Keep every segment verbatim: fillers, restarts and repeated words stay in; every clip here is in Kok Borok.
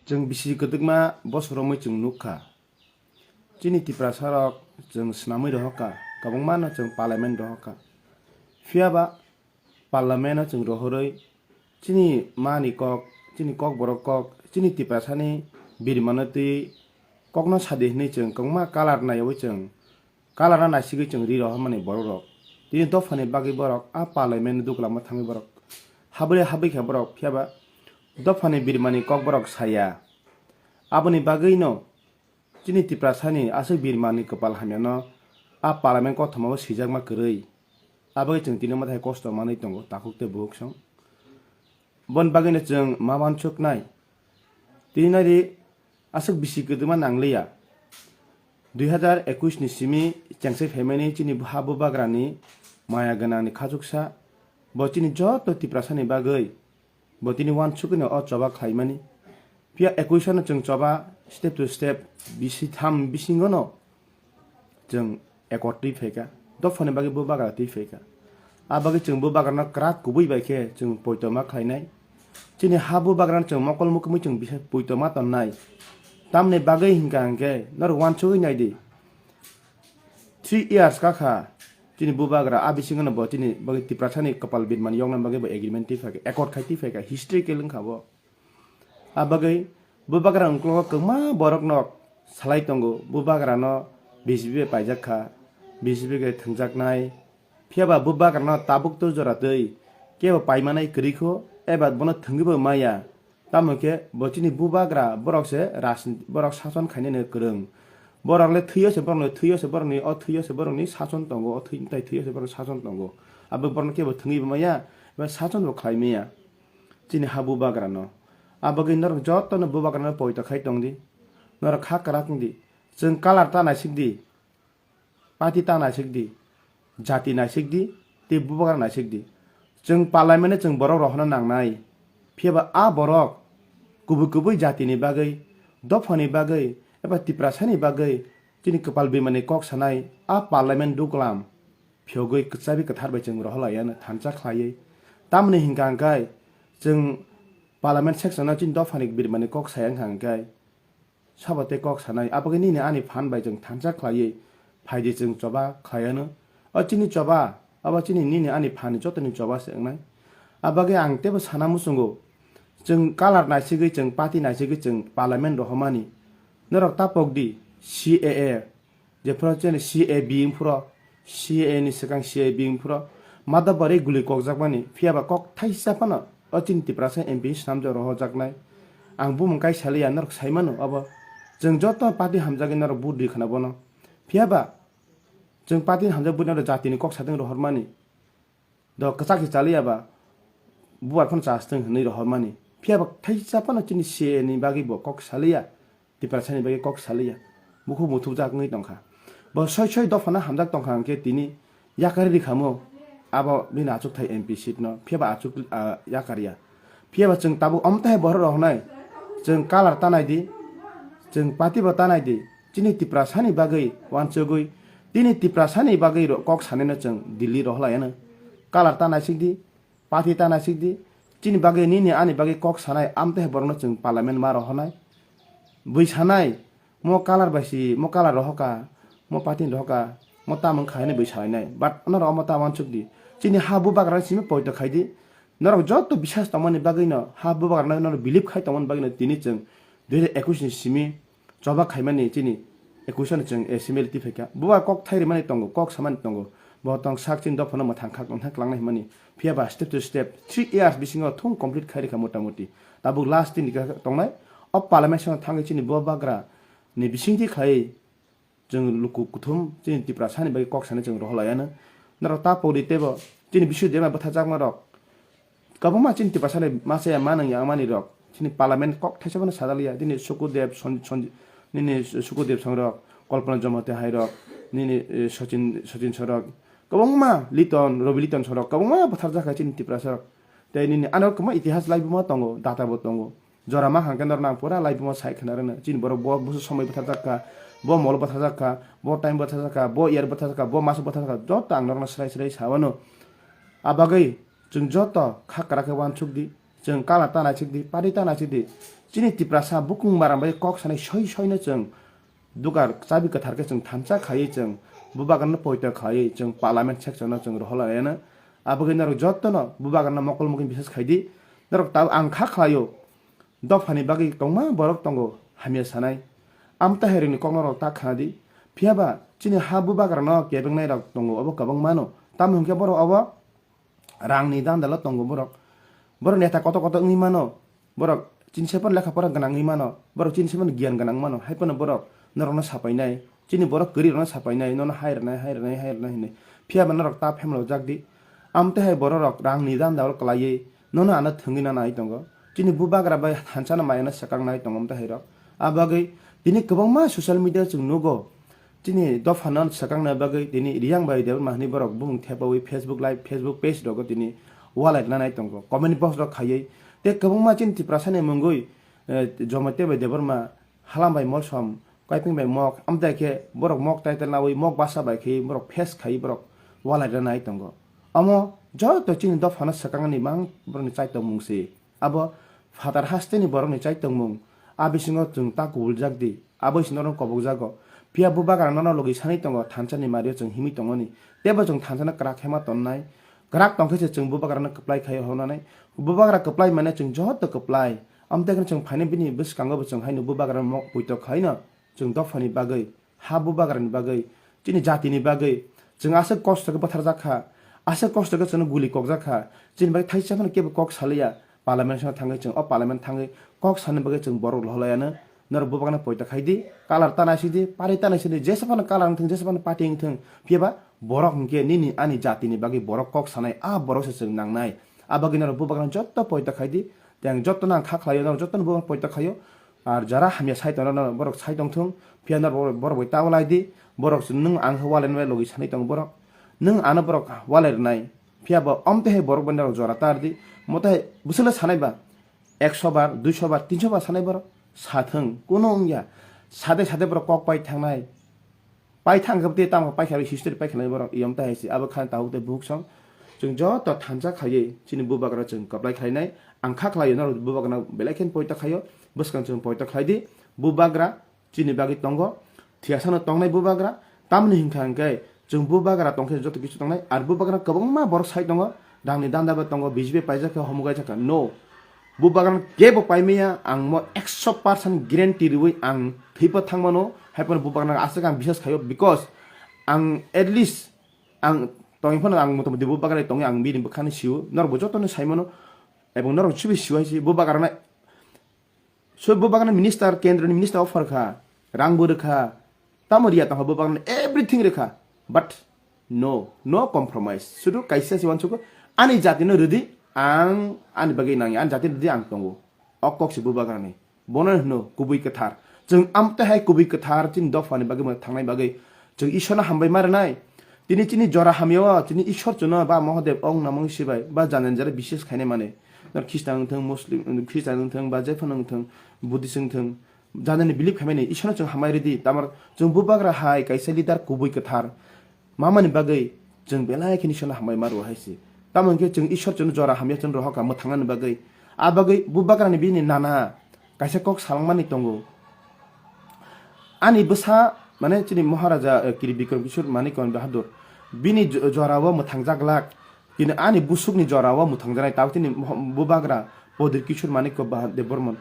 Chwng bisi kwdwkma bosor romwi chwng nukha. Chini Tiprasa rok chwng swnamwi rohorkha, kwbangma no chwng parliament rohorkha. Phiya ba parliament o chwng rohorwi chini mani kok, chini kok borok kok, chini Tiprasa ni birmano twi kokno sadi hwnwi chwng kwbangma colour naiwi chwng Kalarna naisigwi chwng ri rohormani borok rok. Tini dophani bagwi borok a parliament ni duglam o thangwi borok habri habri khe borok, phiya ba dophani birmani kok borok saya. Aboni bagwi no chini Tiprasani aswk birmani kwpal hamya no a parliament kothoma o swijakma kwrwi. Abagwi chwng tini omo hai kosto manwi tongo takhuk tei bukhuk song. Bon bagwino chwng ma wansuknai. Tini nai di, aswk bisi kwdwma nangliya. Dui hazar ekush ni simi chengsai phaimani chini ha bubagrani maya gwnangni khachuksa. Bo chini joto Tiprasani bagwi bo tini wansukgwino o choba khlaimani. Phiya ekush no chwng choba step to step bisi tham bisingono chwng accord twi phaikha, dophani bagwi bubagra twi phaikha. A bagwi chwng bubagrano kwrak kubui bai khe chwng poito ma khlainai. Chini ha bubagrano chwng mokol mukumui chwng bisa poito ma tonnai. Tamni bagwi hinkha hinkhe norok wansugwi naidi. Three years kakha chini bubagra a bisingono bo chini bagwi Tiprasani kwpal birmani yokna bagwi bo agreement twi phaikha, accord khai twi phaikha, historical wngkha bo. A bagwi bubagra uklogo kwbangma borok no salai tongo. Bubagra no B J P bai paijak kha, B J P bai thwngjaknai. Phiya ba bubagra no tabuk to jora twi kebo paimanai kwrwi kho, eba bono thwngwi bo maya. Tamo khe bo chini bubagra borok se rajniti, borok sason khainani kwrwng. Borok le thwiyo se borok ni, thwiyo se borok ni, o thwiyo se borok ni sason tongo, o thwi, tai thwiyo se borok ni sason tongo. Abo borok no kebo thwngwi bo maya, eba sason bo khlai maya. Chini ha bubagra no. A bagwi norok joto no bubagra no poito khai tong di. Norok kha kwrak wng di. Chwng colour ta naisik di. Party ta naisik di. Jati naisik di. Tei bubagra naisik di. Chwng parliament o chwng borok rohorna nangnai. Phiya ba a borok kubui kubui jati ni bagwi, dopha ni bagwi, eba Tiprasa ni bagwi chini kwpal bimani kok sanai a parliament duglam. Phiyogwi kwchabi kwthar bai chwng rohorlaiya no thansa khlaiwi. Tamoni hinkha hwnkhe chwng parliament section o chini dophani birmani kok saya wngkha hwnkhe sabo tei kok sanai. Abagwi nini ani phan bai chwng thansa khlaiwi phaidi chwng choba khlaiya no. O chini choba, abo chini nini ani phan ni jotoni choba se wngnai. Abagwi ang teibo sana muchungo chwng colour naisigwi chwng party naisigwi chwng parliament rohormani. Norok ta pokdi C A A. Jephuru chini C A B wngphuru, C A ni swkang C A B wngphuru, madabari guli kokjakmani, phiya ba kok thaisa phano o chini Tiprasa M P swnamjak rohorjaknai. Ang bumung kai saliya, norok saimano abo. Chwng joto party hamjagwi norok vote rwi khwna bono. Phiya ba chwng party hamjak bui norok jatini kok sadeng rohormani. Do kwchak se chaliya ba bubar phano chastwng hwnwi rohormani. Phiya ba thaisa phano chini C A ni bagwi bo kok saliya, Tiprasa ni bagwi kok saliya. Bukhuk muthubjak wngwi tongkha. Bo soi soi dophano hamjak tongkha hwnkhe tini yakari rikha mo abo bini achukthai M P seat no. Phiya ba achuk, ah, yakarya. Phiya ba chwng tabuk omo tai borok rok hwnai chwng colour ta nai di, chwng party bo ta nai di. Chini Tiprasa ni bagwi wansugwi, tini Tiprasa ni bagwi ro-, kok sanino chwng Delhi rohorlaiya no. Colour ta naisik di, party ta naisik di. Chini bagwi nini ani bagwi kok sanai amtwi hai borokno chwng parliament ma rohornai. Bui sanai, mo colour bai si, mo colour rohorkha, mo party ni rohorkha, mo tamung khai hinwi bui salainai. But norok omo ta wansuk di. Chini ha bubagra simi poito khai di. Norok joto bisas tongmani bagwi no, ha bubagra no norok believe khai tongmani bagwi no tini chwng dui hazar ekush ni simi choba khaimani chini ekush ni chwng assembly twi phaikha. Buba kok thai rimani tongo, kok samani tongo. Bo tong sak chini dophano mwthang khak wngthang klangnai hwnmani. Phiya ba step to step three years bisingo thung complete khai rikha mota moti. Tabuk last tini ka tongnai. O parliament sano thangwi chini bubagra ni bisingtwi khlai chwng luku kuthum chini Tiprasa ni bagwi kok sanai chwng rohorlaiya no. Norok ta pokdi teibo chini bisu dema bwtharjakma rok. Kwbangma chini Tiprasa ni masa ya manang ya mani rok. Chini parliament kok thaisa bono sajaliya. Chini Sukudev, Son-, Son-, nini Sukudev songrok, Kalpana Jamatia hai rok, nini, eh, Sachin, Sachin sorok. Kwbangma Liton, Robi Liton sorok, kwbangma bwtharjak hai chini Tiprasa rok. Tei nini ano kwbangma itihas laibuma tongo, data bo tongo. Jora ma hangke norok nang pura laibuma sai khna rwno. Chini borok bo busu somoi bwtharjak kha, bo molo bwtharjak kha, bo time bwtharjak kha, bo year bwtharjak kha, bo maso bwtharjak kha, joto ang norokno srai srai sawano. Abagwi chwng joto kha kwrak khe wansuk di, chwng colour ta naisik di, party ta naisik di, Chini Tiprasa bukung baram bai kok sanai soi soino chwng dugar chabi kwthar khe chwng thansa khaiwi chwng bubagrano poito khaiwi chwng parliament section no chwng rohor laiyano. Abagwi norok jotono bubagrano mokol mokol bisas khaidi. Norok tabuk ang kha khlaio, dophani bagwi kwbangma borok tongo hamya sanai. Amtwihai rokni kokno rok ta khna di. Phiyaba chini ha bubagrano kebengnai rok tongo, obo kwbangma no. Tamo hwnkhe borok obo rangni dandalo tongo borok. Borok neta kotor kotor wngwi mano. Borok chini se phano lekha pora gwnangwi mano. Borok chini se phano giyan gwnang mano. Hai phano borok norokno sapainai. Chini borok kwrwi rokno sapainai. Nono hai rwnai, hai rwnai, hai rwnai hinwi. Phiyaba norok ta phemlok jak di. Amtwihai borok rok rangni dandalo kwlaiwi nono ano thwngwi nana hai tongo. Chini bubagra bai thansa no mayano swkang nai tongo amtwihai rok. A bagwi tini kwbangma social media chwng nugo. Chini dophano swkangna bagwi tini Riyang bai Debbarma hinwi borok bumung thepawi Facebook Live, Facebook page rogo tini walai rwna nai tongo, comment box rok khaiwi. Tei kwbangma chini Tiprasani mungwi, eh, Jomatia bai Debbarma, Halam bai Molsom, Kaiping bai Mok, amtwi khe borok Mok title nawi Mok basa bai khe borok face khai borok walai rwna nai tongo. Omo joto chini dophano swkangni mang borokni chaitokmung se. Abo phatar hasteni borokni chaitokmung. A bisingo chwng ta kubuljak di. Abo se norok kobokjago. Phiya bubagra nono logi sanwi tongo, thansa ni mario chwng himwi tongoni. Tebo chwng thansa no kwrak khe ma tonnai. Kwrak tongkhe se chwng bubagra no kwplai khai honanai. Bubagra kwplai mane chwng joto kwplai. Amtwi kheno chwng phainai bini bwskango bo chwng haino bubagra no mok puitok khaino chwng dophani bagwi, ha bubagra ni bagwi, chini jati ni bagwi chwng aswk kosto khe bwtharjak kha. Aswk kosto khe chwngno guli kokjak kha. Chini bagwi thaisa phano kebo kok saliya. Parliament sano thangwi chwng o parliament thangwi kok sani bagwi chwng borok loholayano. Norok bubakno poito khai di, colour ta naisidi, pari ta naisidi, jesa phano colour wngthung, jesa phano party wngthung, phiyaba borok hwnkhe nini ani jatini bagwi borok kok sanai, a borok se chwng nangnai. A bagwi norok bubakno jotto poito khai di, tei ang jottono ang kha khlaio, norok jottono bubakno poito khaio. Ar jara hamya sai tongno, norok borok sai tongthung, phiya norok borok bai ta walai di, borok se nwng ang khe walai nai logi sanai tongo borok, nwng ano borok walai rwnai, phiyaba omtwi hai borok bai norok jora tar di, motai bwswkle sanai ba, ekso bar, duiso bar, tinso bar sanai borok sathwng, kuno wngya. Sade sade borok kok pai thangnai. Pai thang khe tei tamo pai kha history pai khanai borok yom tai hai se abo khan tabuk tei buhuk song. Chwng joto thansa khaiwi chini bubagra chwng kwplai khlainai. Ang kha khlaio norok bubagrano belai khe poito khaio. Bwskang chwng poito khlai di. Bubagra chini bagwi tongo, thiyasano tongnai bubagra, tamni hinkha hinkhe chwng bubagra tongkhe joto kisu tongnai, ar bubagra kwbangma borok sai tongo, rangni danda bai tongo, B J P paijak khe homogai jakha, no, bubagrano kebo paimaya, ang mo ekso percent guarantee riwi ang thwipa thangmano, haiphano bubagrano aswk ang biswas khaio, because ang at least ang tongwi phano ang motamoti bubagra tongwi ang bini bwkhani sio, norokbo jotono saimano, ebong norok chubi sio hai se bubagrano. So, bubagrano minister, kendroni minister offer kha, rang bo rwkha, tamo riya tongkha bubagrano everything rwkha, but no, no compromise. Sudu kaisa se uansukgo, ani jatino rwdi, ang ani bagwi nangya, ani jatino rwdi ang tongo. O kok se bubagrani. Bono hwno kubui kwthar. Chwng amtwi hai kubui kwthar chini dophani bagwi mo thangnai bagwi chwng Ishwarno hambai ma rwnai. Tini chini jora hamya o chini Ishwar chwngno ba Mahadev ong namo sibai ba janani jora bises khainai mani. Nor Khristan wngthung, Muslim, Khristan wngthung ba jephano wngthung, Buddhist wngthung, janani believe khaimani Ishwarno chwng hambai rwdi. Tamar chwng bubagra hai kaisa leader kubui kwthar. Mamani bagwi chwng belai kheno Ishwarno hambai ma rwo hai se. Tamo hwnkhe chwng Ishwar chwngno jora hamya chwng rohor kha mwthangnani bagwi. A bagwi bubagrani bini nana kaisa kok salangmani tongo. Ani bwsa, mane, chini Maharaja, eh, Kiri Bikram Kishore Manikya Bahadur, bini jo-, jorao mwthangjak glak. Kini ani busukni jorao mwthangjaknai tabuk chini moh-, bubagra Pradyot Kishore Manikya Bah-, Debbarma,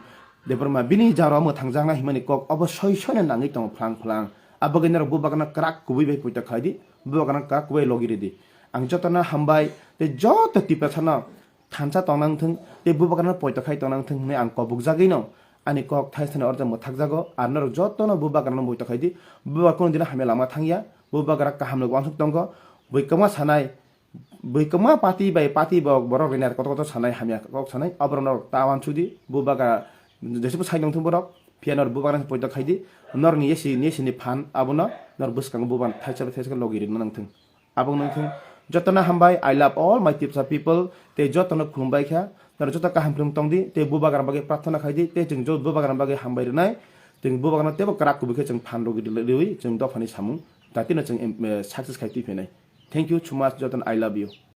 Debbarma, bini jorao mwthangjaknai himani kok obo soi soino nangwi tongo phlang phlang. Abagwi norok bubagrano kwrak kubui bai poito khlai di, bubagrano kwrak kubui logi rw di. Ang jotono hambai tei joto Tiprasano thansa tongna wngthung tei bubagrano poito khai tongna wngthung hwnwi ang kobokjagwino ani kok thaisano orjak mwthakjago. Ar norok jotono bubagrano poito khai di, bubagra kunu dino hamya lama thangya, bubagra kahamno uansuk tongo, bui kwma sanai, bui kwma party bai party bo borok rwngya kotor kotor sanai, hamya kok sanai, aborok norok ta uansuk di, bubagra jesebo sai tongthung borok, phiya norok bubagrano poito khai di, norokni yesi yesini phan abono norok bwskango bubagrano thaisa bai thaisa logi rwna nangthung. Abong nangthung. Jotono hambai. I love all my Tiprasa people. Tei jotono khulumbai kha. Norok joto kaham khulum tong di. Tei bubagrano bagwi prarthana khai di. Tei chwng jo bubagrano bagwi hambai rwnai. Chwng bubagrano teibo kwrak kubui khe chwng phan rwgwi rw-, rwui chwng dophani samung datino chwng, em, eh, success khai twi phainai. Thank you so much, jotono I love you.